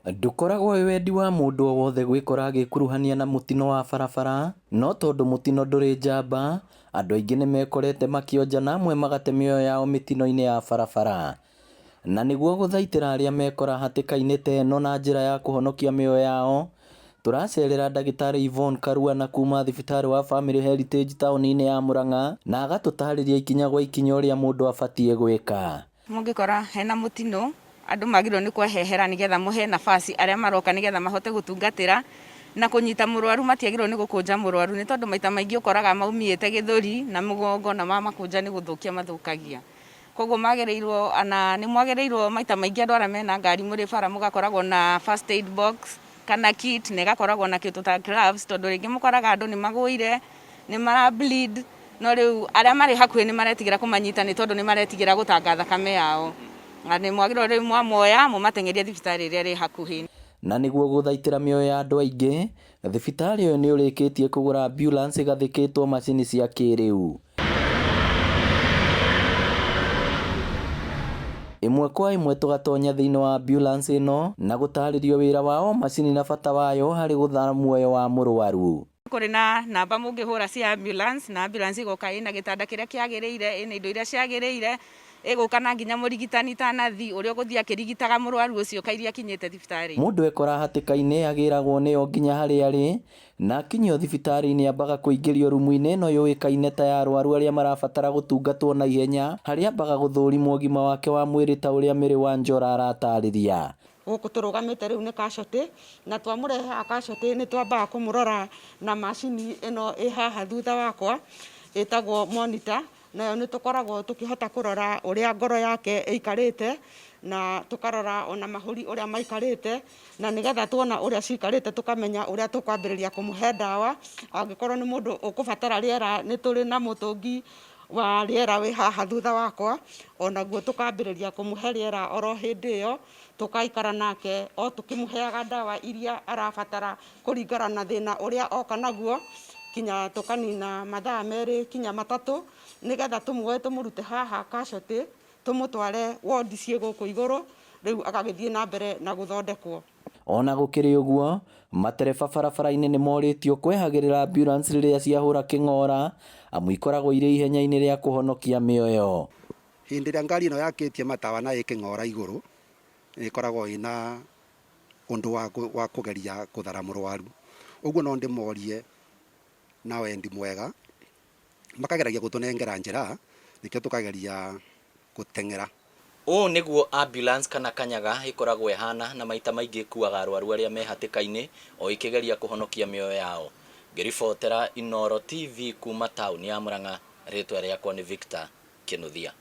Ndũkoragwo wĩ wendi wa mũndũ o wothe gwĩkora agĩkuruhania na mũtino wa barabara, no tondũ mũtino ndũrĩ njamba, andũ aingĩ nĩmekorete makĩonja na amwe magate mĩoyo yao mĩtino-inĩ ya barabara. Na nĩguo gũthaitĩra arĩa mekora hatĩka-inĩ ta ĩno na njĩra ya kũhonokia mĩoyo yao, tũracerera ndagĩtarĩ Yvonne Karuana kuma thibitarĩ wa Family Heritage taũni-inĩ ya Murang'a na agatũtarĩria ikinya gwa ikinya ũrĩa mũndũ abatiĩ gwĩka. Mũngĩkora hena mũtino, andũ magĩrĩirwo nĩ kwehehera nĩgetha mũhe nafasi arĩa maroka nĩgetha mahote gũtungatĩra na kũnyita mũrwaru. Matiagĩrĩirwo nĩ gũkũnja mũrwaru nĩ tondũ maita maingĩ ũkoraga maumĩte gĩthũri na mũgongo na mamakũnja nĩ gũthũkia mathũkagia. Koguo magĩrĩirwo ona nĩ mwagĩrĩirwo maita maingĩ andũ arĩa mena ngari mũrĩ bara mũgakoragwo na first aid box kana kit na ĩgakoragwo na kĩndũ ta gloves tondũ rĩngĩ mũkoraga andũ nĩ magũire, nĩ mara bleed. No rĩu arĩa marĩ hakuhĩ nĩ maretigĩra kũmanyita nĩ tondũ nĩ maretigĩra gũtanga thakame yao. Na nĩ mwagĩrĩirwo rĩu mwamoya mũmateng'erie thibitarĩ ĩrĩa ĩrĩ hakuhĩ. Na nĩguo gũthaitĩra mĩoyo ya andũ aingĩ, thibitarĩ ĩyo nĩ ũrĩkĩtie kũgũra ambulance ĩgathĩkĩtwo macini cia kĩrĩu. Ĩmwe kwa ĩmwe tũgatonya thĩinĩ wa ambulance ĩno na gũtarĩrio wĩra wa o macini na bata wayo harĩ gũthara muoyo wa mũrwaru. Kũrĩ na namba mũngĩhũra cia ambulance na ambulance ĩgoka ĩna gĩtanda kĩrĩa kĩagĩrĩire, ĩna indo iria ciagĩrĩire, ĩgũka na nginya mũrigitani ta nathi ũrĩa ũgũthiĩ akĩrigitaga mũrwaru ũcio kairia akinyĩte thibitarĩ. Mũndũ ekora hatĩka-inĩ agĩragwo nĩyo nginya harĩa arĩ, na akinyio thibitarĩ-inĩ ambaga kũingĩrio rumu-inĩ ĩno yũĩkaine ta ya arwaru arĩa marabatara gũtungatwo na ihenya, harĩa ambaga gũthũrimwo ũgima wake wa mwĩrĩ ta ũrĩa Mary Wanjora aratarĩria. Gũkũ tũrũgamĩte rĩu nĩ casualty, na twamũrehe haha casualty nĩ twambaga kũmũrora na macini ĩno ĩ haha thutha wakwa ĩtagwo monitor, nayo nĩ tũkoragwo tũkĩhota kũrora ũrĩa ngoro yake ĩikarĩte, na tũkarora ona mahũri ũrĩa maikarĩte, na nĩgetha tuona ũrĩa cikarĩte tũkamenya ũrĩa tũkwambĩrĩria kũmũhe ndawa, angĩkorwo nĩ mũndũ ũkũbatara rĩera nĩ tũrĩ na mũtũngi wa rĩera wĩ haha thutha wakwa, onaguo tũkambĩrĩria kũmũhe rĩera oro hĩndĩ ĩyo. Tũgaikara nake o tũkĩmũheaga ndawa iria arabatara kũringana na thĩna ũrĩa oka naguo, kinya tũkanina mathaa merĩ kinya matatũ, nĩgetha tũmuoe tũmũrute haha casualty, tũmũtware wondi ciĩ gũkũ igũrũ, rĩu agagĩthiĩ na mbere na gũthondekwo. Ona gũkĩrĩ ũguo, matereba barabara-inĩ nĩ morĩtio kwehagĩrĩra ambulance rĩrĩa ciahũra kĩng'ora, amu ikoragwo irĩ ihenya-inĩ rĩa kũhonokia mĩoyo. Hĩndĩ ĩrĩa ngari ĩno yakĩtie matawa na ĩkĩng'ora igũrũ, nĩ ĩkoragwo ĩna ũndũ wa kũgeria gũthara mũrwaru. Ũguo no ndĩmorie na wendi mwega, makageragia gũtũnengera njĩra, nĩkĩo tũkageria gũteng'era. Ũũ nĩguo ambulance kana kanyaga ĩkoragwo ĩhana na maita maingĩ ĩkuaga arwaru arĩa me hatĩka-inĩ o ĩkĩgeria kũhonokia mĩoyo yao. Ngĩribotera Inooro TV kuma taũni ya Murang'a, rĩtwa rĩakwa nĩ Victor Kĩnuthia.